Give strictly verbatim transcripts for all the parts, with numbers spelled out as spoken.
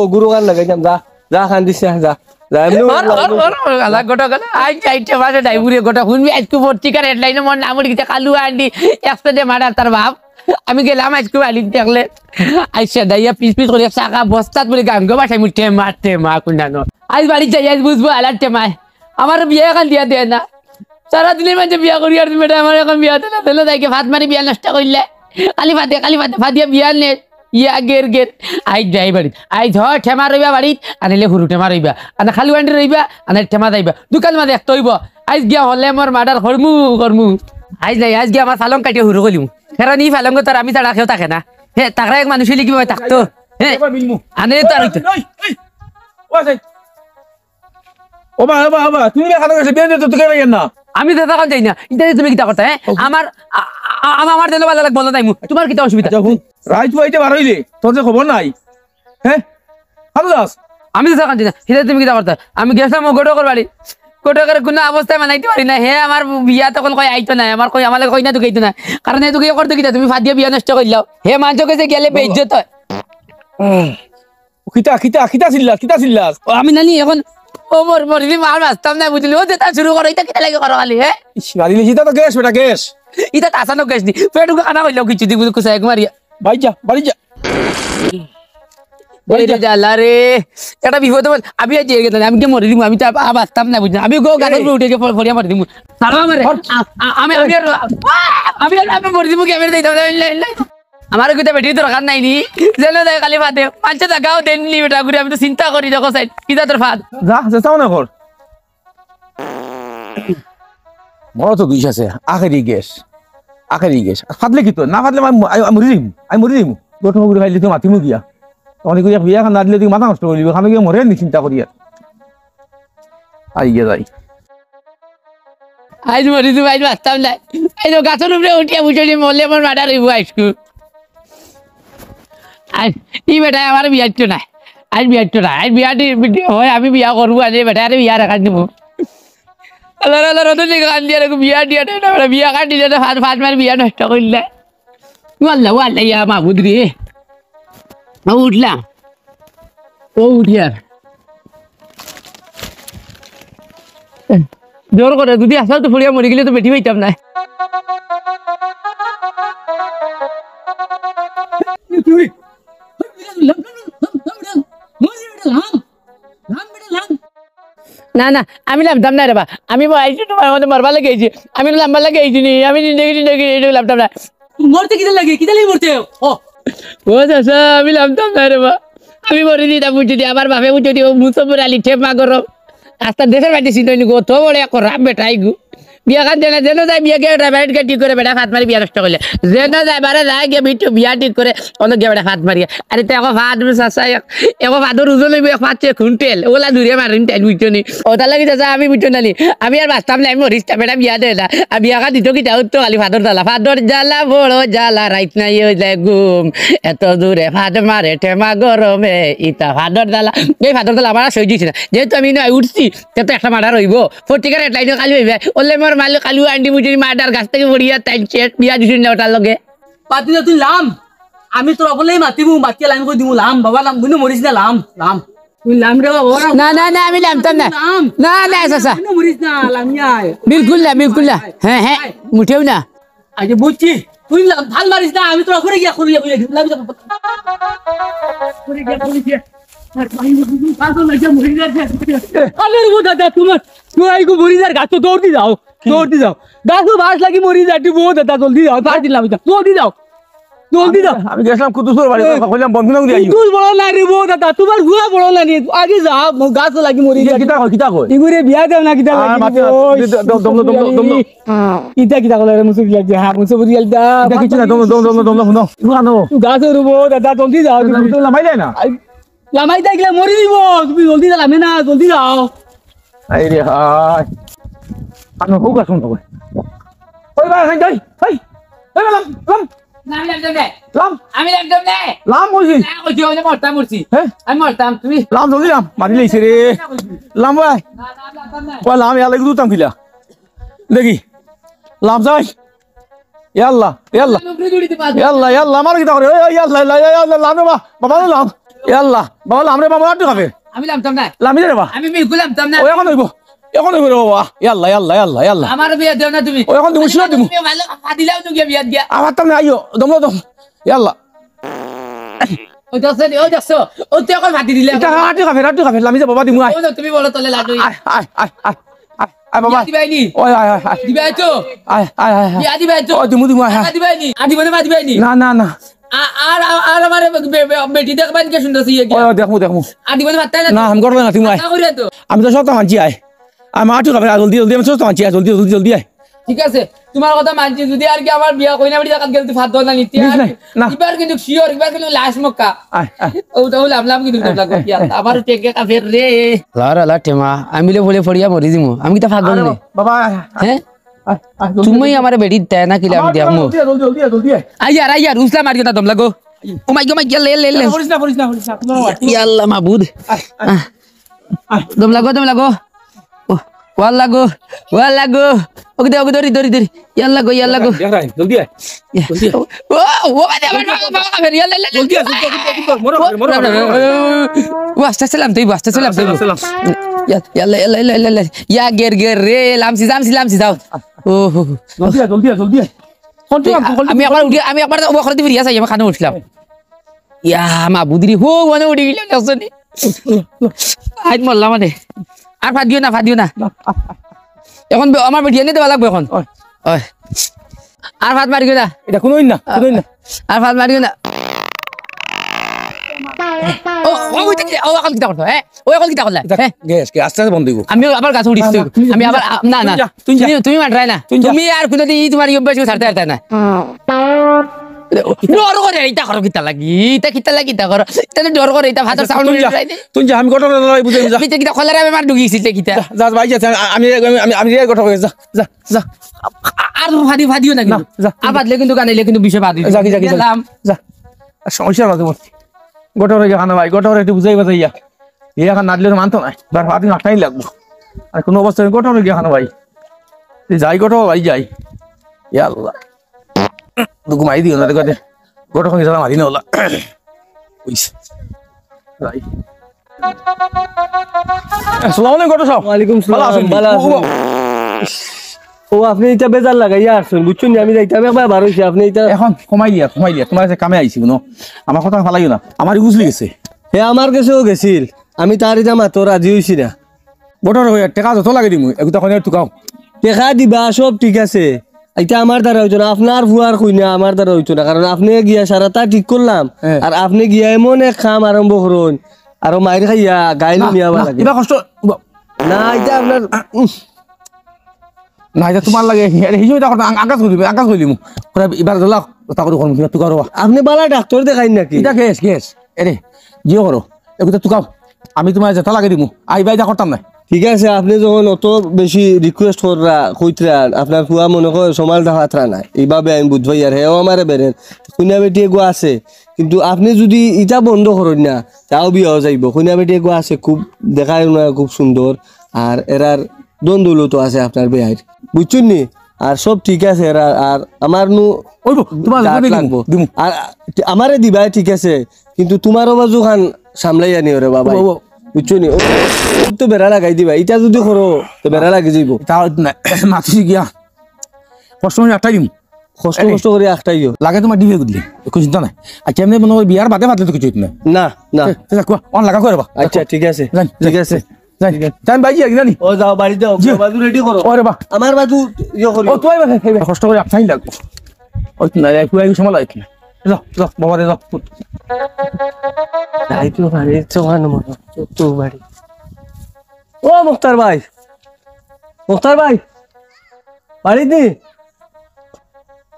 বগুরু গান লাগাইতাম, যা, যা, কান্দিস না, যা, যা, এমনি ওর, ওর, ওর, ওর, আলা গোটা গেল। আই যাই, ঠেমা সে ডাইবুরে গোটা। হুনবি, আইজকু পত্রিকার headline-ও মোর নাম উঠি গেছে, কালু আন্ডি, একসাথে মার্ডার তার বাপ। আমি গেলাম আইজকু বাড়িত দেখলে। আইসা ডাইয়া পিস পিস করিয়া চাকা বস্তাত বলে গাঙ্গো বাসায় মুই ঠেমা, ঠেমা, কুন্ডানো। আইজ বাড়িত যাই, আইজ বুঝবো আলার ঠেমায়। আমার বিয়া এখান দিয়া দেয় না। সারা দিনের মাঝে বিয়া করি আর বেটা আমার এখন বিয়া দেয় না। তাহলে তাইকে ফাঁদ মারি বিয়া নষ্ট করলে। খালি ফাঁদে, খালি ফাঁদে, ফাঁদিয়া বিয়া নে। ইয়া গের গের। আইজ যাই বাড়িত। আইজ হয় ঠেমা রইবা বাড়িত, আনিলে হুরু ঠেমা রইবা। আনে খালু আন্ডি রইবা, আনে ঠেমা যাইবা। দুকান মাঝে একটা হইব। আইজ গিয়া হলে মোর মার্ডার করমু, করমু। আইজ নাই, আইজ গিয়া আমার ফালং কাটিয়া হুরু করিমু। হেরা নি ফালং তো আর আমি ছাড়া কেউ থাকে না। হে, তাকরা এক মানুষ হইলে কি ভাই থাকতো? হে, এবার মিলমু। আনে তো আর হইতো। এই, এই, ও আছে। ও বা, ও বা, ও বা, তুমি না খানো গেছে, বিয়ে দিতে তো কেউ না। আমি তো তখন যাই না। ইটা তুমি কিতা করতা, হ্যাঁ? ও। আমার, আ-, আ-, আ-, আমার দিলে ভালা লাগবো না, তাইমু। তোমার কিতা অসুবিধা? আচ্ছা, হুন, রাইত পুয়াইতে বার হইলে, তোর যে খবর নাই, হ্যাঁ? খানো যাস? আমি তো তখন যাই না। ইটা তুমি কিতা করতা? আমি গেছিলাম ও ঘটকর বাড়ি। ঘটকর কোনো অবস্থায় মানাইতে পারি না। হে আমার বিয়া তখন কই আইতো না, আমার কই, আমার লগে কই না তুকাইতো না। কারণ হে তুকাইয়া করতো কিতা? তুমি ফাদিয়া বিয়া নষ্ট করলাও। হে মানষর গেছে গেলে বেইজ্জত হয়। কিতা, কিতা, কিতা চিল্লাস, কিতা চিল্লাস? ও, আমি নানি এখন, ও মর, মরি দিমু, আর বাঁচতাম না, বুঝলি? ও যেটা শুরু করো, ইটা কিতা লাগে করো খালি, হ্যাঁ? ইস, মারিলে ইটা তো গ্যাস, বেটা, গ্যাস। ইটা তো আসানো গ্যাস নি। পেটুকে খানা কইলেও কিছু দিব, কুসা এক মারিয়া। বাড়ি যা, বাড়ি যা। বাড়ি এই রে যা। জ্বালা রে, এটা বিপদ বল। আমি আজ জেগে গেলাম, আমি কি মরি দিমু? আমি তো আর বাঁচতাম না, বুঝলি? আমি গো গাছের এই। উপরে উঠে গিয়ে ফ-, ফড়িয়া মরি দিমু। ছাড়ো আমারে। হট। আ-, আ-, আমি, আমি আর, আমি আর, আমি মরি দিমু কি? আমি আর যাইতাম না, ইল্লা, ইল্লা। আমার কিতা বেটির দরকার নাই নি? যেন দেয় খালি ফাদে। মানষে জাগাও দেন নি বেটা, ঘুরে আমি তো চিন্তা করি, দেখো সাইড, কিতা তোর ফাদ? যা, চেষ্টা মনে কর। বড় তো দুষ আছে, আখেরি গ্যাস, আখেরি গ্যাস। আর ফাদলে কি তো? না ফাদলে আমি, আমি, আমি মরি যাইমু, আমি মরি যাইমু। গোটা মগুর খাইলে তো মাতিমু গিয়া। তখন করি এক বিয়া খান না দিলে তুই মাথা নষ্ট করিলি, ওখানে গিয়ে মরে নি চিন্তা করি আর। আই গিয়া যাই। আইজ মরি দিমু, আইজ বাঁচতাম না। আইজ গাছের উপরে উঠিয়া বুঝলি মরলে আমার মার্ডার হইব আইজকু। আর ই বেটায় আমার বিয়ার তো নাই। আর বিয়ার তো নাই। আর বিয়া দি-, দি-, হয় আমি বিয়া করবো, আর এই বেটায় আরে বিয়া রাখার দিব। আল্লাহ, আল্লাহ, রতন দিকে কান দিয়া রাখো, বিয়া দিয়া দেয় না, বেটা, বিয়া কান দিলে তো ফাঁদ, ফাঁদ মার বিয়া নষ্ট করলে। ও আল্লাহ, ও আল্লাহ, ইয়া মাবুদ রে। ও উঠলাম। ও উঠিয়ার। জোর করে, যদি আসাল তো পড়িয়া মরি গেলে তো বেটি পাইতাম না। না, না, আমি লামতাম না রে বা। আমি ব-, আইছি তোমার মধ্যে মরবার লাগি আইছি। আমি লামবার লাগি আইছি নি। আমি জিন্দেগি, জিন্দেগি, এই লামতাম না। মরতে কিতা লাগে? কিতা লাগে মরতে? ও। ও চাচা, আমি লামতাম না রে বা। আমি মরি দিতাম বুঝছো নি, আমার বাপে বুঝছো নি, ও মুসফির আলী ঠেমা গরম। আস্তা দেশর মাটি চিনইন গো, তো বড় এক খরাপ বেটা ইগু। বিয়া খান দেনা, যেন যায় বিয়া গিয়া বেটা, বাড়িত গিয়া ঠিক করে বেটা ফাঁদ মারি বিয়া নষ্ট করলে। যেন যায় বারে যায় গিয়া মিঠু বিয়া ঠিক করে, অনো গিয়া বেটা ফাঁদ মারি। আরে তো এখন ফাঁদ মে চাচা, এক-, এখন ফাঁদর ওজন অইবো এক পাঁচ ছয় কুইন্টাল, ওলা দূরে মারিন টাইল বুঝছো নি। ওটার লাগি চাচা আমি বুঝছো না নি, আমি আর বাঁচতাম না, আমি মরিস না, বেটা বিয়া দে না। আর বিয়া খান দিত কিতা উঠতো খালি ফাঁদর জ্বালা, ফাঁদর জ্বালা বড় জ্বালা, রাইত নাই ওই যায় ঘুম। এত জোরে ফাঁদ মারে ঠেমা গরমে, ইতা ফাঁদর জ্বালা। এই ফাঁদর জ্বালা আমার আর সহ্য হইছে না। যেহেতু আমি নয় উঠছি, তে তো একটা মার্ডার হইব। পত্রিকার হেডলাইনও খালি হইবে। ওলে মোর মালু কালু আন্ডি বুঝুরি মার্ডার, গাছ থেকে পড়িয়া তাই শেষ, বিয়া দিছুন না ওটার লগে। পাতি না তুই লাম, আমি তোর অকলেই মাতিমু, মাতিয়ে লাম করে দিমু লাম, বাবা লাম, বুঝলে মরিস না লাম, লাম। তুই লাম রে বাবা, ওরা না, না, না, আমি লামতাম না। লাম। না, না, চাচা। বুঝলে মরিস না, লামিয়া আয়। বিলকুল না, বিলকুল না। হ্যাঁ, হ্যাঁ, মুঠেও না। আগে বুঝছি, তুই লা-, ফাল মারিস না, আমি তোর ঘরে গিয়া খুলিয়া বুঝে দিলাম। ঘরে গিয়া, ঘরে গিয়া। আর ভাই, পাগল হয়ে যা, মরে যা। আরে রে, ও দাদা, তোমার, তোমার এই গো মরে যার গাছ তো দৌড় দি যাও, দৌড় দি যাও। গাছ তো বাঁশ লাগি মরে যা, একটু ও দাদা, জলদি যাও, ফার দিলাম এটা, জলদি যাও, জলদি যাও। আমি গেছিলাম কুদ্দুসর বাড়ি, এ, কইলাম বন্ধু নাও দিয়ে আইও। কুদ্দুস বড় না রে, ও দাদা, তোমার গুয়া বড় না রে, আগে যাও, গাছ লাগি মরে যা। কিতা কয়, কিতা কয়? ইগুরে বিয়া দেও না, কিতা আর লাগি মাথা, দিব? দম, দম, দম, দম, দম। ইটা কিতা কইলা রে মুসুফি লাগছে? হ্যাঁ, মুসুফি লাগছে। ইটা কিচ্ছু না, দম, দম, দম, দম, দম, হুনো। হুনো। তুই গাছে রুবো, দাদা, জলদি যাও। না, না, তুমি লামাই যায় না। আই, লামাই দেখলে মরি দিব। তুমি জলদি যাও, লামে না, জলদি যাও। আই রে হায়। আমি হোক আসুন তো। ওই ভাই, ওই, ওই, ওই, ওই, লাম, লাম। না, আমি লামতাম না। লাম। আমি লামতাম না। লাম বলছি। না, কইছি, ওই যে মরতাম, মরছি। হ্যাঁ? আমি মরতাম, তুমি লাম, জলদি লাম। মারি লইছে রে। লাম ভাই। না, না, আমি লামতাম না। ওই লাম, ইয়ালা এগুলো উঠতাম কিলা। দেখি। লাম যাই। ইয়া আল্লাহ, ইয়া আল্লাহ। উপরে দৌড়িতে পারবে। ইয়া আল্লাহ, ইয়া আল্লাহ, আমার কিতা করে? ওই, ওই, ইয়া আল্লাহ, ইয়া আল্লাহ, ইয়া আল্লাহ, লাম রে বা-, বাবা রে লাম। ইয়া আল্লাহ, বাবা লাম রে বাবা, আটু খাবে। আমি লামতাম না। লামি রে বা। আমি বিলকুল লামতাম না। ও এখন হইব, এখন হইব রে বাবা। ইয়া আল্লাহ, ইয়া আল্লাহ, ইয়া আল্লাহ, ইয়া আল্লাহ। আমার বিয়া দেও না তুমি। ও এখন তুমি শিওর দিমু। তুমি ভালো ফাদিলাও তুমি বিয়া দিয়া। আবার তো না আইও, দম দম। ইয়া আল্লাহ। ওই দেখছো নি, ওই দেখছো? ও তুই এখন ফাদি দিলে। এটা আটু খাবে, আটু খাবে, লামি যা বাবা দিমু আয়। ওই তো তুমি বলো তাহলে লাডু। আয়, আয়, আয়, আয়। আয়, আয়, বাবা। বিয়া দিবাইনি? ওই, আয়, আয়, আয়। দিবাই তো? আয়, আয়, আয়, আয়। বিয়া দিবাই তো? ও, দিমু, দিমু, আয়, আয়। দিবাইনি? আর দিবাইনি, মা দিবাইনি? না, না, না। আ-, আর, আর, আর আমার বে-, বে-, বেটি দেখবাইনি কে সুন্দর সে ইয়ে ওই, ওই, দেখমু, দেখমু। আর দিবাইনি মাত্তাই না তো? না, আমি করলে না, তুমি আয়। আশা করি তো। আমি তো সব তো মানছি, আয়। আর মা, ঠিক আছে, জলদি, জলদি, আমি সব তো মানছি, আয়, জলদি, জলদি, জলদি, আয়। ঠিক আছে, তোমার কথা মানছি, যদি আর কি আমার বিয়া কইনা বাড়ি দেখাত গেলে তুই ফাঁদ না নিতে নিস আর নাই, কি। না। এবার কিন্তু শিওর, এবার কিন্তু লাশ মক্কা। আয়, আয়। ও তো লাম লাম কিন্তু আয়, লাগবে আয়, কি আয়, আল্লাহ। আমার আয়। টেকে কাফের রে। লার আলা টেমা, আমি লে বলে পড়িয়া মরি দিমু। আমি কিতা পাগল আরে নি? বাবা, আয়, আয়, হ্যাঁ? আয়, আয়, জলদি, তুমি জলদি। আমারে বেটি দেয় না কিলা আমি আমার দেখমু। জলদি, জলদি, জলদি, জলদি আয়। আইয়ার, আইয়ার, উসলা মারি কথা দম লাগো। ও মাই গো, মাই গো, লে, লে, লে। না, পড়িস না, পড়িস না, পড়িস না, কোনো আওয়াজ। ইয়া আল্লাহ মাবুদ। আয়, আয়। আহ। আয়। দম লাগো, দম লাগো। ও, ওয়াল লাগো, ওয়াল লাগো। ওকে দে, ওকে দৌড়ি, দৌড়ি, দৌড়ি। ইয়াল্লা গো, ইয়াল্লা গো। দেখ রাই, জলদি আয়। ইয়া। জলদি আয়। ও, ও, ও, বাবা, বাবা, বাবা, বাবা, ইয়াল্লা, ইয়াল্লা, জলদি আয়, জলদি আয়, জলদি আয়, জলদি আয়। মরো, ও, মরো, মরো, মরো, মরো। ও, আস্তে, আস্তে লাম, তুই আস্তে, আস্তে লাম, তুই। আসসালাম, আসসালাম। ইয়া, ইয়াল্লা, ইয়াল্লা, ইয়াল্লা, ইয়াল্লা। ইয়া, গের, গের, রে, লামছি, লামছি, লামছি, যাও। ও, হো, হো। জলদি আয়, জলদি আয়, জলদি আয়। কোন তুই, আমি কোন তুই? একবার উঠি, আমি একবার ও করে ফিরিয়া চাই, আমি কানে উঠলাম। ইয়া, মাবুদ রে, হো, মানে উঠি গেল, দেখছো নি? আইজ মরলাম মানে। আর ফাদিও না, ফাদিও না। না, আ, আ। এখন বে-, আমার বেটিয়ে নিতে লাগবো এখন। ওই। ওই। আর ফাদ মারিও না। এটা কোনোদিন না, কোনোদিন না। আর ফাদ মারিও না। ও, ও, ওই দেখি, ও, এখন কিতা করলো, হ্যাঁ? ও, এখন কিতা করলা? এটা হ্যাঁ? গ্যাস, গ্যাস, আস্তে আস্তে বন্ধ হইব। আমি আবার গাছে উঠি, না, না, তুই আমি যা, আবার, আ, না, তুই না। যা, তুই যা। তুমি, তুমি মাতরায় না। তুই যা। তুমি আর কোনোদিন ই তোমার ই অভ্যাস ছাড়তে পারতে না। ডর করে, ইটা করো কিতা লাগি? ইটা কিতা লাগি, ইটা করো? ইটা তো ডর করে, ইটা ফাদার সাউন্ড তুই যা, তুই যা, আমি ঘটনা বুঝে যা। পিছে কিতা কলেরা বেমার ঢুকি গেছিল কিতা? যা, যা, ভাই, যা, আমি, আমি, আমি, আমি ঘটনা যা, যা, যা। আ-, আর ফাদি, ফাদিও না কিন্তু। না, যা, আর ফাদলে কিন্তু গান আইলে কিন্তু বিষয় বাদ হইবে। যা, যা, যা, যা। গেলাম। যা। আর সমস্যা না তোমার। ঘটনা গিয়ে খানা ভাই, ঘটনা একটু বুঝাই বাজাইয়া। এই এখন নাচলে তো মানতো না। বার ফাদি আটকাই লাগবো। আর কোনো অবস্থায় ঘটনা গিয়ে খানা ভাই। তুই যাই ঘটনা ভাই, যাই। ইয়া আল্লাহ। তো ঘুমাই দিও না, দেখো, ঘটক হয়ে গেছে, মারি না ওলা। ওইস। রাই। আসসালামু আলাইকুম, ঘটক সাহেব। ওয়ালাইকুম সালাম, ভালো আছেন? ভালো আছেন? ও, ও। ও, আপনি এটা বেজার লাগাইয়া আসছেন, বুঝছেন নি? আমি যাইতাম একবার বার হইছি, আপনি এটা এখন কমাই দিয়া, কমাই দিয়া, তোমার কাছে কামে আইছি, বুনো। আমার কথা ফালাইও না, আমার বুঝলি গেছে। হে আমার কাছেও গেছিল, আমি তার এটা মাতো রাজি হইছি না। ঘটক হয়ে টেকা যত লাগে দিমু, একটু তখন একটু কাও। টেকা দিবা, সব ঠিক আছে, ইটা আমার দ্বারা অইতো না, আপনার ফুয়ার কইনা আমার দ্বারা অইতো না, কারণ আপনে গিয়া সারাটা ঠিক করলাম, হ্যাঁ। আর আপনে গিয়া এমন এক কাম আরম্ভ করইন, আরো মাইর খাইয়া গাইল না, নিয়া আবার না, লাগে। ইবা কষ্ট, ইবা না, ইটা আপনার, উম। না, ইটা তুমার লাগে, আরে, হিজো ইটা কথা, আং-, আঙ্গাজ করিলিমু, আঙ্গাজ করিলিমু। ওরা ইবার গেলা, তা করে করমু, কিবা তুকারো বা। আপনে বালা ডাক্তর দেখাইন নাকি? ইটা গ্যাস, গ্যাস। এরে, জিও করো, এগুতা তুকাও। আমি তুমার যেটা লাগে দিমু, আইবা ইটা করতাম না। ঠিক আছে, আপনে যখন অত বেশি request কররা, কইতরা, আপনার ফুয়া মনে কয় সমাল দেখাতরা না, এইভাবে আমি বুঝবাই আর হেও আমারে বেরেন। কইনা বেটি এগু আছে, কিন্তু আপনে যুদি ইটা বন্ধ করইন না, তাও বিয়াও যাইবো। কইনা বেটি এগু আছে, খুব দেখায় না, খুব সুন্দর, আর এরার ধন দৌলত আছে আপনার বেয়াইর, বুঝছইন নি? আর সব ঠিক আছে, এরার, আর আমার নু ওইবো, তুমার জাত লাগবো। দিমু। আর আমারে দিবায় ঠিক আছে, কিন্তু তুমারও বাজু খান সামলাই আনিও রে বাবা। ওইবো, ওইবো। বুঝছো নি? ও, ও তো বেড়া লাগাই দিবা, ইটা যুদি করো, তো বেড়া লাগি যাইবো। তা না, মাতিছি গিয়া। কষ্ট করি আটকাই দিমু। কষ্ট, এরে। কষ্ট করি আটকাইও। লাগে তুমার ডিবে গুদলি, একটু চিন্তা নাই। আচ্ছা, এমনি মনে করি বিয়ার বাদে বাদে তো কিছু হইতো না। না, না। এ, এ, যা, কুয়া, অন লাগা করে বা। আচ্ছা, ঠিক আছে। যাই, ঠিক যাই, আছে। যাই। ঠিক আছে। যাই, ভাই, যাই, জানি। ও, যাও, বাড়ি যাও। জি। বাজু ready করো। ওরে বা। আমার বাজু ইয়ে করি। ও, তুই বা, এই বা, কষ্ট করি আটকাই লাগবো। ওই তো না, এই কুয়া, এই সময় লাগে কি? যাও, যাও, বাবা রে, যাও। যাই তো বাড়ি, চোখানো মনে হয়, তো বাড়ি। ও, মুক্তার ভাই। মুক্তার ভাই। বাড়িত নি?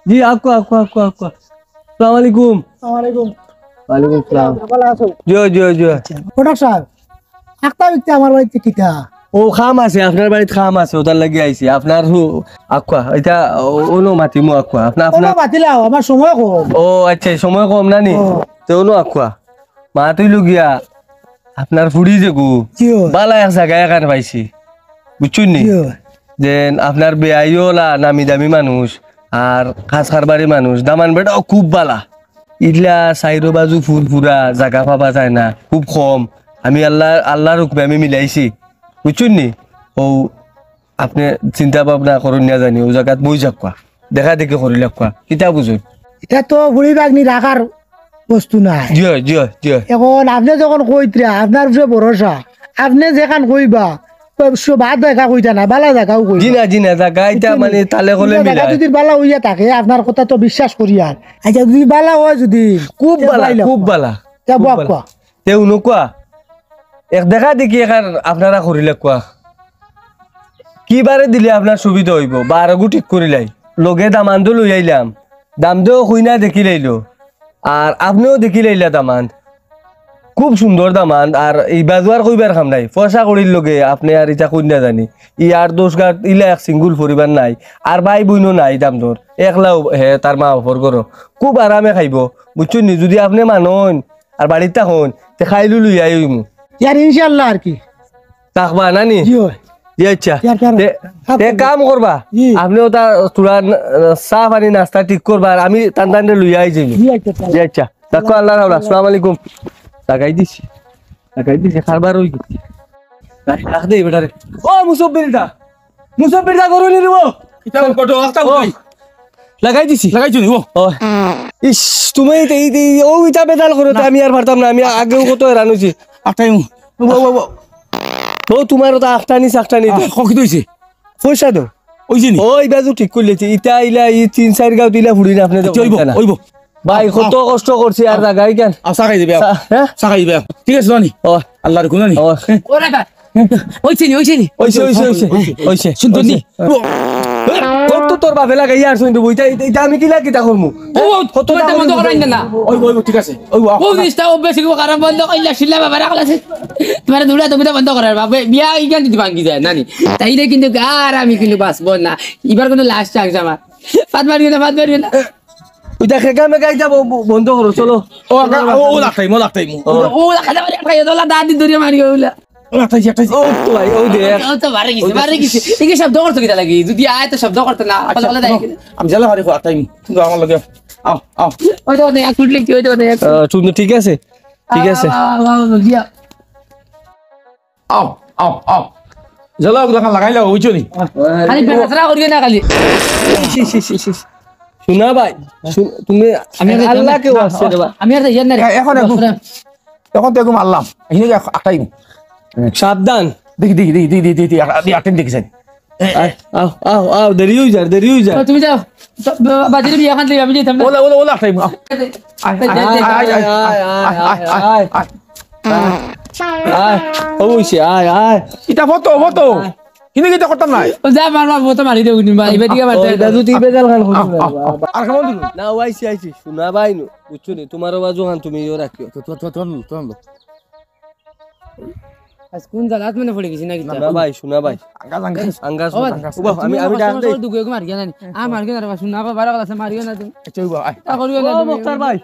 জি, আউক্কা, আউক্কা, আউক্কা, আউক্কা। আসসালামু আলাইকুম। আসসালামু আলাইকুম। ওয়ালাইকুম আসসালাম। ভালা আছো? জি, জি, জি। আচ্ছা, প্রোডাক্ট সাহেব, আখতা বিকতে আমার বাড়িত কিতা? ও, কাম আছে, আপনার বাড়িত কাম আছে, ওটার লাগি আইছি। আপনার হু-, আউক্কা, ইটা ও-, অনো মাতিমু আউক্কা। আপনার, আপনার মাতিলাও, আমার সময় কম। ও, আচ্ছা, সময় কম না নি? ও। তে অনো আউক্কা। মাত অইলো গিয়া, আপনার ফুড়ি যেগু, জি অয়। বালা এক জাগা এখান পাইছি, বুঝছইন নি? জি অয়। যেন আপনার বেয়াইও অলা নামি দামি মানুষ, আর কাজ কারবারি মানুষ, দামান বেটাও খুব বালা। ইলা চাইরো বাজু ফুরফুরা, জাগা পাবা যায় না, খুব কম। আমি আল্লাহ, আল্লাহর হুকুমে আমি মিলাইছি, বুঝছইন নি? ও আপনে চিন্তা ভাবনা করইন না জানি, অউ জাগাত বই যাউক্কা, দেখা দেখি করি লাউক্কা, কিতা বুঝইন? ইটা তো ফুড়ি ভাগ্নি রাখার বস্তু নায়। জি অয়, জি অয়, জি অয়। এখন আপনে যখন কইতরা, আপনার উপরে ভরসা, আপনে যেখান কইবা, অবশ্য বাদ দেখা কইতা না, বালা জাগাও কইবা। জি না, জি না, জাগা ইটা বুঝছইন নি? মানে তালে কলে ইটা জাগা মিলায়। যদি বালা অইয়া থাকে, আপনার কথা তো বিশ্বাস করি আর। আচ্ছা, যদি বালা অয় যদি, খুব তে বালা, যাই লাউক্কা। খুব বালা, তে খুব বালা। বাক্কা। তে উনুক্কা, এক দেখা দেখি এখান আপনারা করি লাউক্কা। কি বারে দিলে আপনার সুবিধা অইবো? বারগু ঠিক করিলাই। লগে দামান্দও লই আইলাম। দামদেও কইনা দেখিলাইলো। আর আপনেও দেখিলাইলা দামান্দ। খুব সুন্দর দামান্দ। আর ই বাজুয়ার কইবার কাম নাই। পয়সা কড়ির লগে আপনে আর ইতা কইন না জানি। ই আট দশ ঘাট ইলা এক single পরিবার নাই। আর ভাই বইনও নাই দামদর। একলাউ হে তার মা বাপর ঘরো। খুব আরামে খাইবো। বুঝছইন নি? যুদি আপনে মানইন, আর বাড়িত থাকইন, তে কাইলউ লইয়া আইমু। ইয়ার ইনশাআল্লাহ আর কি। থাকবা না নি? জি অয়। জি আচ্ছা। ইয়ার কারণ তে, থাকবো। তে কাম করবা। জি। আপনে অটা থুড়া ন-, চা পানি নাস্তা ঠিক করবা, আর আমি তান তানরে লইয়া আই যাইমু। জি আচ্ছা, আচ্ছা। জি আচ্ছা। থাকো আল্লাহর হাওলা। আসসালামু আলাইকুম। লাগাই দিছি। লাগাই দিছি, কারবার অই গেছে। রাখ দে বেটারে। ও মুসব্বির দা। মুসব্বির দা, গরু নিয়ে নিবো। কিতা কত আস্তা ও, কই? লাগাই দিছি। লাগাইছো নি, ও? ও। ইস, তুমি এই, এই, এই, ও ইটা বেদাল করো, তে না। আমি আর পারতাম না, আমি আগেও কত হেরান অইছি। আটাই মু। ও, ও, ও, ও। ও, তুমার অটা আখতানি সাখতানি আহ, তো। ক-, কিতা অইছে? পয়সা দেও। অইছে নি? ও, ইবাজু ঠিক করিলাইছি। ইটা ইলা, ই তিন চাইর গাঁও দিলা ফুড়ি না, আপনে তো আচ্ছা, অইবো, কইতা না। অইবো। ভাই, আও, কত আও। কষ্ট করছি আর আও। জাগা ইখান। আও, চা খাই দিবে, আও। চা, হ্যাঁ? চা খাই দিবে, আও। ঠিক আছে, জানি? ও। আল্লাহর হুকুম জানি? ও। ও রাখা। অইছে নি, অইছে নি? অইছে, অইছে, অইছে, অইছে। সুন্দর নি? ও। ও তো তোর বাপে লাগাইয়া আর সুন্দর বইটা, ইটা, ইটা আমি কিলা কিতা করমু? ও, ও, কত তোমার দাম বন্ধ করাই না, না। ওই, ওই, ঠিক আছে। ওই, ওই, ও, জিনিসটা ও বেশি খারাপ বন্ধ কইলা, শিলা বাবা রাখলা সে। তোমার দুলা তুমি তো বন্ধ করার বাপে, বিয়া ইখান যদি ভাঙ্গি যায়, নানি। তাইলে কিন্তু আর আমি কিন্তু বাঁচবো না। ইবার কিন্তু last chance আমার। ফাত মারিও না, ফাত মারিও না। ওইটা খেকা মেকা ইটা ব-, ব-, বন্ধ করো, চলো। ও, ও, ও, লাখাই, ও, লাখাই, ও। ও, ও, লাখাই, লাখাই, লাখাই, দোলা দাঁত দি ধরিয়া মারি ওলা। ও, লাখাই, লাখাই। ও, তো ভাই, ও দেখ। ও তো বারে গেছে, বারে গেছে। এই কি শব্দ করতো কিতা লাগি? যদি আয় তো শব্দ করতো না। আচ্ছা, বলে, বলে দেয়। আমি জেলা বাড়ি খোয়া টাইম। তুমি আমার লগে। আও, আও। ওই তো, ওই তো, এক ফুট লিখছি, ওই তো, ওই তো, এক ফুট। আহ, তুমি ঠিক আছে? ঠিক আছে। আও, আও, আও, জলদি আও। আও, আও, আও। জ্বালা ওগুলা খান লাগাইলা, বুঝছো নি? খালি বেটাছাড়া করিও না খালি। শোনা ভাই, শুন-, তুমি আমি আর আল্লাহ কেউ না, আছে রে বা। আমি আর ইয়ার না রে। এ-, এখন একটু, এখন তো একটু মারলাম। এখানে যে আটাই। সাবধান। দেখি, দেখি, দেখি, দেখি, দেখি, দেখি, আ-, আপনি আটেন দেখি যান। আয়, আও, আও, আও, দেরি অই যার, দেরি অই যার। ও, তুমি যাও। তো, বা-, বাজারে বিয়া খান লই, আমি যাইতাম না। ওলা, ওলা, ওলা, টাইম, আও। আয়, আয়, আয়, আয়, আয়, আয়, আয়, আয়, আয়, আয়, আয়। আয়, আয়। আয়, ও অইছে, আয়, আয়। ইটা ফটো, ফটো। আয়। কিনে কিতা করতাম নাই? ও যা, মার, মার, ফটো মারি দেও, নি, বা, এবার দিকে মারতে ও, এটা তো তুই বেজাল খান করছিস না। আ, আ, আ, আর কেমন দিল? না, ও আইছি, আইছি। শোনা ভাই নু, বুঝছো নি? তোমার আওয়াজ ওখান তুমি ইয়ে রাখিও। তো, তো, তো, তো, তো, তো। আজ কোন জাগাত মানে পড়ে গেছি না কিতা? শোনা ভাই, শোনা ভাই। আঙ্গাজ, আঙ্গাজ। আঙ্গাজ, ও ভাই, আঙ্গাজ। ও বাবা, আমি, আমি ডাক দেই। দুগু মারিও না নি। আ, মারিও না রে বাবা, শোনা বাবা, বারো কথা মারিও না তুমি। আচ্ছা, ও বাবা, আয়। তা করিও না ও তুমি। মুক্তার ভাই,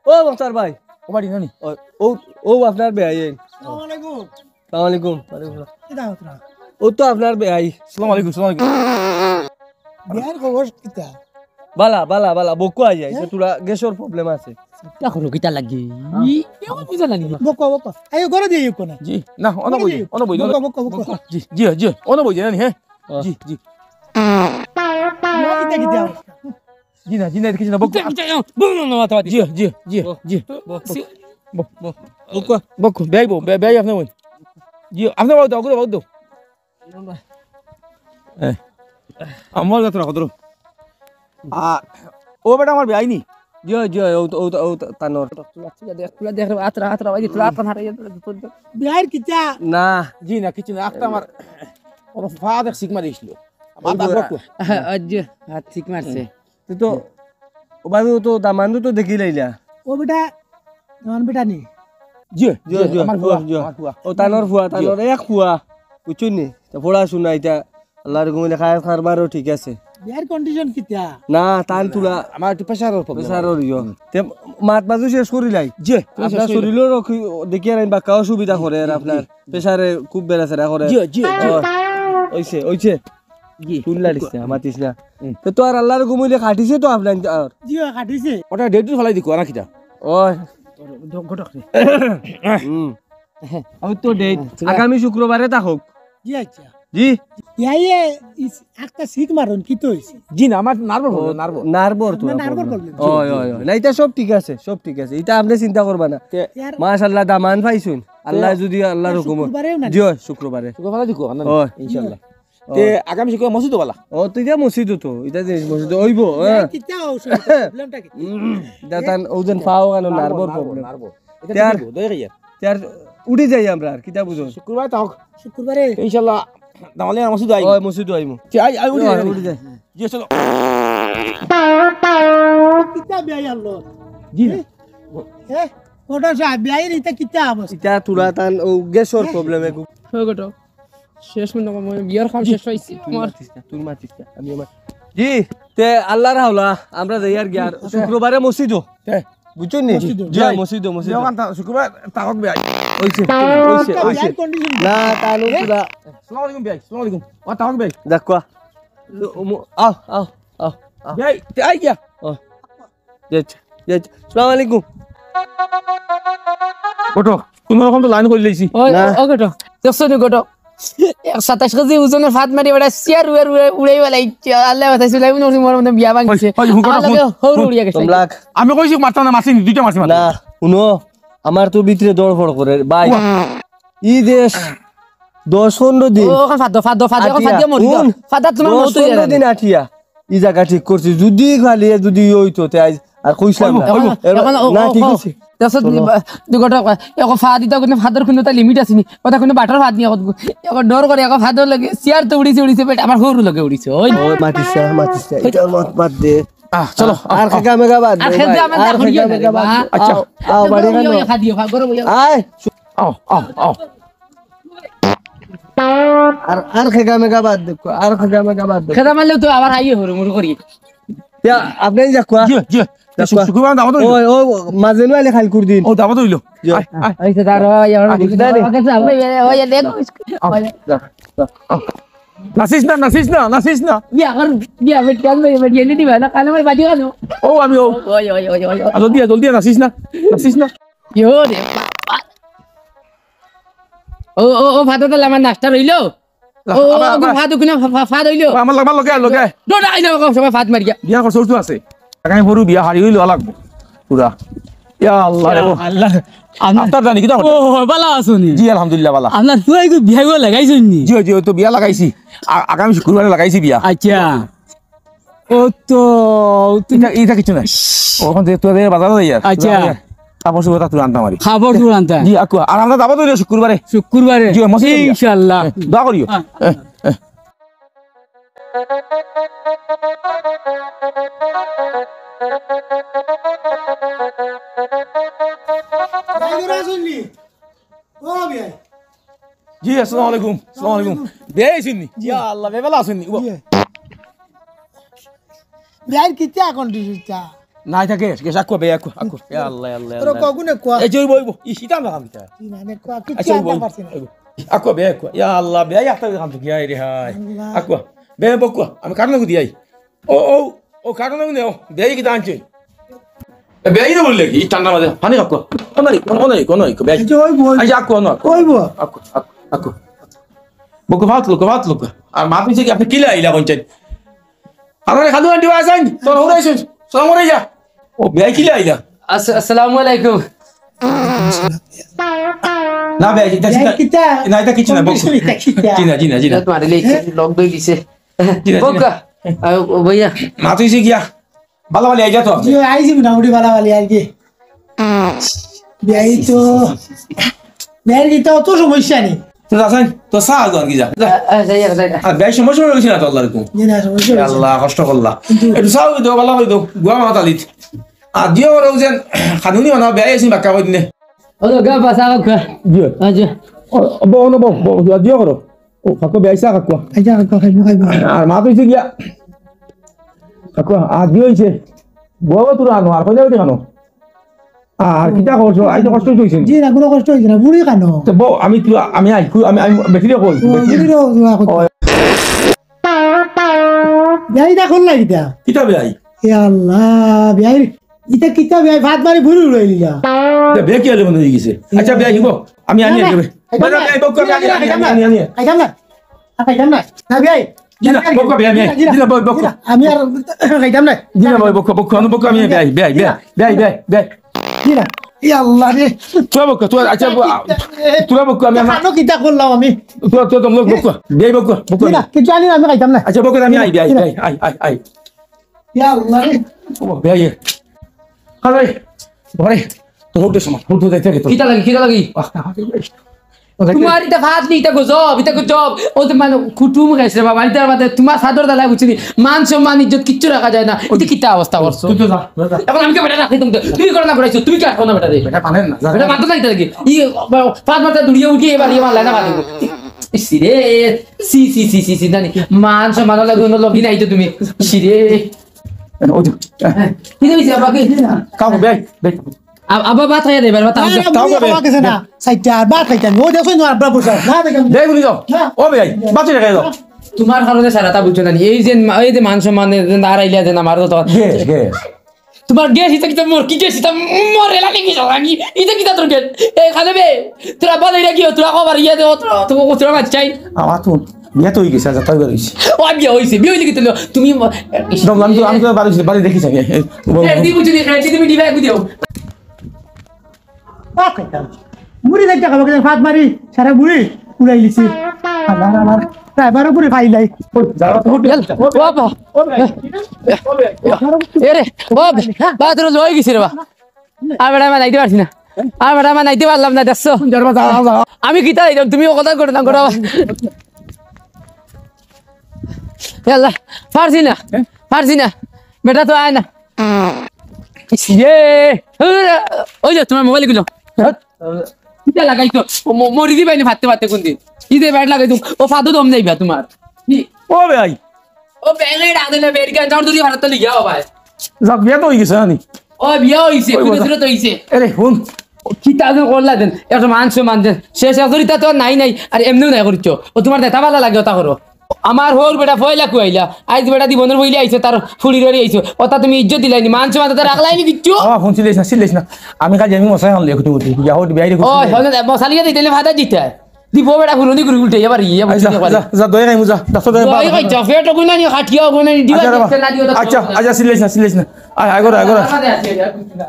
ও মুক্তার ভাই। ও বাড়ি না নি? ও, ও, ও আপনার বেআই। আসসালামু আলাইকুম। আসসালামু আলাইকুম। ওয়ালাইকুম সালাম। কিতা হতরা? ও তো আপনার বেআই। আসসালামু আলাইকুম, আসসালামু আলাইকুম। বিয়ার খবর কিতা? বালা, বালা, বালা, বকু আই যায়। হ্যাঁ? তোরা গ্যাসর প্রবলেম আছে। কিতা করো, কিতা লাগে? ই, কেউ বুঝে না নি? বকো, বকো। এই ঘরে দিয়ে ইউকো না। জি, না, অনো বই, অনো বই, বকো, বকো, বকো। জি, জি, জি, অনো বই, জানি, হ্যাঁ? জি, জি। না, কিতা, কিতা? জি না, জি না, কিছু না, বকো। কিতা, কিতা, বকো না, মাথা মাতি। জি, জি, জি, বকো। জি। বকো। বকো। বকো, বেআই বউ, বে-, বেআই আপনার বউ। জি, আপনার বউ দাও, বউ দাও। এ, আমার কথা রাখো, ধরো। আ, ও বেটা আমার বেআই নি? জি, জি, ও তো, ও তো, ও তো, তানোর। তুলা দেখ, তুলা দেখ রে, আতরা, আতরা, ওই যে তুলা আতরা হারাই গেছে, তুলা দেখ। বেআইর কিতা? না। জি না, কিছু না, একটা আমার, ওর ফা দেখ শিক মারি দিছিল। আমার ওই দাঁত যে বড়। আ, জি, হাত শিক মারছে। তুই তো, ও ভাই, ও তো দামান্দু তো দেখি লাইলা। ও বেটা, দামান বেটা নি? জি, জি, জি, জি, আমার ফুয়া, জি। আমার ফুয়া। ও তানোর ফুয়া, জি। তানোর এক ফুয়া। বুঝছইন নি? তা পড়াশোনা ইটা আল্লাহর হুকুমে খায় কারবারও ঠিক আছে। বিয়ার কন্ডিশন কিতা? না, তান তুলা। আমার একটু প্রেশারর প্রবলেম। প্রেশারর ইয়ো। হুম। তে মাত বাজু শেষ করি লাই। জি, তুমি আপনার শেষ করি লাও। শরীরও রকি-, দেখি আর আমি বাক্কা অসুবিধা করে আর জি, আপনার জি। প্রেশারে খুব বেড়াছেড়া করে। জি, জি, জি। ও, অইছে, অইছে। জি। তুই লাড়িস না, মাতিস না। হুম। তো, তো আর আল্লাহর হুকুম অইলে কাটিছে তো আপনার আর। জি, অয় কাটিছে। ওটা ডেট ফালাই দিকো, আর কিতা? ওই। ঘটক রে। হুম। ওই তো ডেট। হ্যাঁ, ঠিক আছে। আগামী শুক্রবারে তা হোক। জি, আচ্ছা। জি। ইয়াইয়ে, ইস, একটা শিক মারুন, কিতা অইছে? জি না, আমার নার্ভর ও, প্রবলেম, নার্ভর। নার্ভর তো আপনার নার্ভর প্রবলেম। প্রবলেম। ওই, ওই, ওই। না, ইটা সব ঠিক আছে, সব ঠিক আছে। ইটা আপনে চিন্তা করবা না। তে- ইয়ার মাশাআল্লাহ, দামান পাইছুন। আল্লাহ তে- যদি আল্লাহর তে হুকুম। শুক্রবারেও না? জি, অয়, শুক্রবারে। শুক্রবারে ফালাই দিকো, না? ওই। ইনশাআল্লাহ। তে আগামী শুক্রবার মসজিদো বালা। ও, তুই যা মসজিদো তো, ইটা জিনিস মসজিদো অইবো, হ্যাঁ। কিতা অসুবিধা? প্রবলেমটা কি? উম, ইটা তান ওজন পাও কেন নার্ভর, নার্ভর নার্ভর, প্রবলেম। নার্ভর। ইটা তে আর, ঠিক অইবো, দয়া করিয়া। তে আর উঠি যাই আমরা, আর কিতা বুঝো? শুক্রবার তাও। শুক্রবারে। ইনশাআল্লাহ, দামালে মসজিদো আই। ওই মসজিদো আইমু। তে আই, আই, উঠি যাই, উঠি যাই। জি, চলো। কিতা বিয়াই আনলো? জি। এ? এ? কোটা সাহেব, বিয়াই ইটা কিতা অবস্থা? ইটা তুলা তান ও গ্যাসর প্রবলেম একটু। হয়ে গেল। শেষ মনে হয় বিয়ার কাম জি। শেষ অইছে তুই আমার। মাতিস না, তুই মাতিস না, আমি আমার। জি, তে আল্লাহর হাওলা, আমরা যাই আর কি আর। আচ্ছা। শুক্রবারে মসজিদো। তে। বুঝছইন নি? মসজিদো। জি, যাই। মসজিদো, মসজিদো। জি, ওখান থা-, শুক্রবার তাকক বে আই। অইছে, অইছে, অইছে। বিয়ার কন্ডিশন। না, তা নো এ? তুলা। আসসালামু আলাইকুম বে আই, আসসালামু আলাইকুম। ও, তাকক বে আই। দেখো। তো, ও মো-, আও, আও, আও, আও। বে আই, তে আই গিয়া। ও। জি, জি, জি। আসসালামু আলাইকুম। ঘটক, কোনো রকম তো লাইন করি লইছি। ওই, না। ও ঘটক, দেখছো নি ঘটক? এক সাতাইশ কেজি ওজনের ফাদ মারি বেটা সিয়ার উড়ে উড়ে উড়াই বেলাইছে। আল্লাহ বাঁচাইছে, লাইন করি মোর মধ্যে বিয়া ভাঙছে। ওই, ওই, ঘটক, আমার লগে হুন, হৌর হুন। উড়িয়া গেছে। তোমরা আমি কইছি মারতাম না, মারছি নি, দুইটা মারছি মাত্র। না, হুনো, আমার তো ভিতরে দড় ফড় করে। ভাই, ই দেশ দশ পনেরো দিন ও, ওখান ফাদ দাও, ফাদ দাও, ফাদ দাও, এখন ফাদ আটিয়া, দিয়া মরি যাও। হুন, ফাদ দাও, তোমার দশ মৌত হইয়া পনেরো যাবে। দিন আটিয়া। ই জাগা ঠিক করছি, যদি খালি যদি অইতো, তে আইজ আর কইছিলাম অইবো, না। অইবো। এবার এখন ও, না, ও, ঠিক ও, আছে। দেখছো, চলো। দুই, দুই ঘটক, এখন ফাদ দিতে কোনো ফাদর কোনো তার লিমিট আছে নি? কথা কোনো বাটার ফাদ নিয়ে এখন, এখন ডর করে, এখন ফাদর লাগে, সিয়ার তো উড়িছে, উড়িছে, বেটা, আমার হৌর লগে উড়িছে, ওই। ও, মাতিস না, মাতিস না, এটা মত বাদ দে। আহ, চলো, আর আহ, খেগা মেগা বাদ দে, আর খেগা ভাই, মেগা আর বাদ খেগা দে, মেগা বাদ। আহ, আচ্ছা। আহ, বাড়ি ওই, কেন? ওই, ওই, খাদিও, খা, গরম হইয়া। আয়। আও, আও, আও। আর, আর খেগা মেগা বাদ দেখো, আর খেগা মেগা বাদ দেখো। খেদা মারলেও তো আবার আইয়ে হুড়মুড় করি। ইয়া, আপনে যাক কোয়া। জি, জি। যাক কোয়া। শুক্রবার দাওয়াত অইলো। ওই, ও, মাঝে নু আইলে খাইল কুর দিন। ও, দাওয়াত অইলো। জি। আয়, আয়। এই তো দাঁড়া, ভাই, আমার আয়, দিকে দাঁড়া। আগে যাও, ভাই, ভাই, ভাই, দেখো। আও, যা, যা, আও। নাচিস না, নাচিস না, নাচিস না। ইয়া, আমার, ইয়া, বেটি, আমি, বেটি, এনে দিবা না, কানে আমার বাজি কানো। ও, আমি, ও। ওই, ওই, ওই, ওই, ওই। আ, জলদি আ, জলদি আ, নাচিস না, নাচিস না। ইয়ো রে বাবা। ও, ও, ও, ফাদর তাহলে আমার নাস্তা রইলো। ও, ও, আবার, ও, আবার। ফাদ ওখানে ফা-, ফা-, ফাদ হইলো। ও, আমার লগে, আমার লগে, লগে। ডোডা আইলো, ও, সবাই ফাদ মারিয়া। বিয়া করছে, উঠতে আছে। আগামী পরু বিয়া হারি হইলো, লাগবো। পুরা। ইয়া আল্লাহ রে। আল্লাহ। আপনার আফতার জানি কিতা ও, করতে? বালা আছইন নি? জি, আলহামদুলিল্লাহ, বালা। আপনার ফুয়াইগু বিয়া লাগাইছইন নি? জি, জি, অউ তো বিয়া লাগাইছি। আ-, আগামী শুক্রবারে লাগাইছি বিয়া। আচ্ছা। ও তো, ও তো ইটা, ইটা কিচ্ছু নাই। অখন যে তুই বাজারো যাইয়ার। আচ্ছা। কাপড় চোপড় তা তুই আনতাম আরি। কাপড় চোপড় আনতা? জি, আকুয়া। আর আমরা যাবো তো অইলে শুক্রবারে। শুক্রবারে? জি, মসজিদে যাইয়া। ইনশাআল্লাহ। হ্যাঁ, দোয়া করিও। হ্যাঁ। হ্যাঁ, হ্যাঁ। ও বিয়াই। জি, আসসালামু আলাইকুম। আসসালামু আলাইকুম। বিয়াই আছইন নি? জি। ইয়া আল্লাহ, বিয়াই বালা আছইন নি? জি। বিয়াইর কিতা অখন ডিউটি? নাই থাকে, গেছে, আকুয়া, বিয়াই আকুয়া, আকুয়া। ইয়া আল্লাহ, ইয়া আল্লাহ, ইয়া আল্লাহ। কগুনে কুয়া? এই যে অইবো, অইবো। ই, ইটা না, আমি তা। ই মানে কুয়া, কিতা আচ্ছা, অইবো, আনতে অইবো, পারছি না। অইবো। আকুয়া, বিয়াই আকুয়া। ইয়া আল্লাহ, বিয়াই আকুয়া, কাম তো কি আয় রে হায়। আল্লাহ। আকুয়া, বিয়াই বউক্কা, আমি কারণ কই দিয়াই। ও, ও, ও, কারণ আমি নেও, বিয়াই কিতা আনছে? এ, বিয়াই না বললে কি? ঠান্ডা মাঝে, পানি খাও, কোন নাই, কোন নাই, কোন নাই, বিয়াই। এই যে ওই বই। এই যে আকুয়া, না, আকুয়া। ওই বই। Aqua, Aqua, Aqua. বউক্কা, ভাত লোক, ভাত লোক। আর মা পিছে কি আপনি কিলা আইলা কোন চাই? আরে খালু আন্টি আছইন, তোর হরে আছইন, সালাম করে যা। ও, বিয়াই কিলা আইলা? আস-, আসসালামু আলাইকুম। না, বিয়াই, ইটা বিয়াই কিতা? কিতা? না, ইটা কিচ্ছু না, বউক্কা। ইটা কিতা? জি না, জি না, জি না। ইটা তোমার লেগে হ্যাঁ? লক দই দিছে। জি না, জি না। বউক্কা, আ, ও ভাইয়া। মা তুই যে গিয়া, বালা বালি আইলা তো? জি, আইছি মোটামুটি বালা বালি আর কি। বিয়াই তো, বিয়াইর কিতা অত সমস্যা নি। তো যাছাই, তো চা আগ আর কি যা, যা। আ, আ, যাই, যাই, যাই। আর বিয়াই সমস্যা অইছে না তো আল্লাহর হুকুম? জি না, সমস্যা অইছে না। আল্লাহ, কষ্ট করলা। কিন্তু একটু চা আগ দেও, বালা করি দেও, গুয়া মাত আলিত। আর দিও করো যেন, খানুনি বানাও, বিয়াই আছইন বাক্কা কই দিনে। ও, তো গা, বাসা, গা। জি। আচ্ছা। ও, বউ, না, বউ, বউ, দিও করো। ও, কাকু, বিয়াই চা, কাকু। আচ্ছা, কাকু, খাইবো, খাইবো। আর মা তো অইছে গিয়া। কাকু, আর কি অইছে? বউ, তোরা আনো, আর কইলে ওইটা কেন? আর কিতা করছো? আইতে কষ্ট অইছে নি? জি না, কোনো কষ্ট অইছে না, বুড়ি কেন? তো বউ, আমি, তুই, আমি আই, কই, আমি, আমি বেশি রে কই, ও, বেশি। বুড়ি রে, ও, ও, ও। বিয়াই না করলাই কিতা? কিতা বিয়াই? ইয়া আল্লাহ, বিয়াই, ইটা কিতা বিয়াই? ভাত মারি ভুল উড়াই দিলা। ইটা বিয়াই কি আলে মনে অই গেছে? আচ্ছা, বিয়াই, গো, আমি আনি না, আনি, না, আনি। খাইতাম না। বিয়াই, বউক্কা, আমি আনি, আনি, আনি, আনি, আনি। খাইতাম না। আর খাইতাম না। না, বিয়াই। জি না, বউক্কা, বিয়াই, বিয়াই। জি না, জি না, বউ, বউক্কা। জি না, আমি আর খাইতাম না। জি না, বউ, বউক্কা, বউক্কা, আমি, বউক্কা, আমি, বিয়াই, বিয়াই, জি না। বিয়াই, বিয়াই, বিয়াই, বিয়াই। জি না। ইয়া আল্লাহ রে। তুই বউক্কা, তুই, আচ্ছা, বউ, তুই বউক্কা, আমি আমার খানো কিতা করলাম আমি? তুই, তুই, তুই, বউক্কা, বিয়াই, বউক্কা, বউক্কা। জি না, কিচ্ছু আনি না, আমি খাইতাম না। আচ্ছা, বউক্কা, আমি আই, বিয়াই, জি না। বিয়াই, আই, আই, আই। ইয়া আল্লাহ রে। ও, বিয়াই। আরে, ঘরে, তো হোক দে সময়, হোক দে যাইতে আগে তো। কিতা লাগি, কিতা লাগি? আহ, আহ, আহ, আহ, তোমার ইটা ভাত নি, ইটা গজব, ইটা গজব। ও তো মানে কুটুম গেছে রে বাবা, ইটার বাদে তোমার চাদর দালাই বুঝছি নি। মান সম্মান ইজ্জত কিচ্ছু রাখা যায় না। ইটা কিতা অবস্থা করছো? তুই তো যা, যা, যা। অখন আমি কিতা বেটা রাখি তুমি তো? তুমি করো না বেটা, তুমি কিতা করো না বেটা রে? বেটা পারেন না, যা, বেটা যা। মানতো না ইটা লাগি। ই, ফাঁদ মারতে দৌড়িয়ে উঠি এবার ইয়ে মারলাই না বাদে। ইস রে, সি, সি, সি, সি, সি, জানি। মান সম্মান লাগি কোনো লগি নাই তো তুমি। ইস রে। ওই তো। হ্যাঁ, কি হইছে আবার কি? কাকু, বিয়াই, বিয়াই। আ-, আবার ভাত খাইয়া দে, এবার ভাত খাইয়া দে। আরে, তাও বুড়ি খাবে। খাওয়া গেছে না। সাইডটা আর ভাত খাইতাম। ও দেখো না, আব্বা বসে। না দেখো। বিয়াই, শুনি যাও। না। ও বিয়াই, বাঁচি রেখে যাও। তোমার কারণে সারাটা বুঝছো না নি? এই যে মা-, এই যে মান সম্মান, এই যে না রাইলে যে না মারো তো। Gas, gas. তোমার গ্যাস ইটা কিতা মোর? কি গ্যাস ইটা মোর? এলা কি গ্যাস? আমি ইটা কিতা তোর গ্যাস? এই খালে বে, তোরা বাজাইরা কি? তোরা খবর ইয়ে দে, তোরা, তোরা, তোরা বাচ্চাই। আমার তো বিয়া তো অই গেছে, আচ্ছা, তাই বেরোইছে। ও, বিয়া অইছে, বিয়া অইলে কিতা তুমি ম-, দম, আমি তো, আমি তো বাড়ি, বাড়ি দেখি যাই, এই, এই, বল, এ, বল। দি বুঝি দি, এ, দি তুমি দিবা, বুঝিও। ভাত খাইতাম। মুড়ি খাইতে খাবো, কিন্তু ভাত মারি, সারা মুড়ি উড়াই লিছি। আবার, আবার, ড্রাইভার উপরে ফাইলাই। ও, যাও, তো, হোটেল। ও, বাবা। ও, ভাই। ও, ভাই। এ রে, ও, বাবা, তোর লই গেছে রে, বা। আর বেটা, আমি নাইতে পারছি না। আর বেটা, আমি নাইতে পারলাম না, দেখছো? যাও, যাও, যাও। আমি কিতা দিতাম, তুমি ও কথা করে না, করো। এ আল্লাহ, পারছি না, হ্যাঁ? পারছি না। বেটা তো আয় না। ইস রে, ওই যে তোমার মোবাইল গুলো। কিতা লাগাইছো? ও ম-, মরি দিবাই নি ফাটতে ফাটতে কোন দিন? কি যে ব্যাট লাগাইছো? ও ফাদো দম যাইবা তোমার। কি? ও ভাই। ও বেলে ডাক দিলে বেরিকে যাও দূরে ভারত লিয়া ও ভাই। যাক, বিয়া তো অই গেছে, জানি। ও বিয়া অইছে, ওই কুড়ি বছর। বছর তো অইছে। আরে, হুন। ও কিতা যে করলা দেন? এত মান সম্মান দেন। শেষ হাজরিতা তো নাই নাই, আর এমনিও নাই করছো। ও তোমার নেতা ভালা লাগে, ওটা করো। আমার হউর বেটা পয়লা কুয়াইলা, আইজ বেটা দি বন্দর বইলে আইছে, তার ফুড়ির বাড়ি আইছে। ওটা তুমি ইজ্জত দিলাইনি, মান সম্মান তো রাখলাইনি কিচ্ছু। ও, হুন, চিল্লাইস না, চিল্লাইস না। আমি কাজে আমি মশাই আনলে একটু উঠি। ইয়া, হউর বিয়াই রে ও, কুচি। হলে মশা লিয়ে দিতে ফাদা দিতে। দি বউ বেটা ফুলনি গুড়ি উল্টে, এবার ইয়ে, এই, যা, যা, যা, দয়া খাইমু, যা, ডাক্তার দয়া দয়া খাই, যা, পেট ওগুলো নিয়ে খাটিয়া ওগুলো নিয়ে দিবা, আচ্ছা, দেখতে না দিও, আচ্ছা, আচ্ছা, চিল্লাইস না, চিল্লাইস না। আয়, আয়, করো, আয়, করো। আমাদের আছে, এটা বুঝছি না।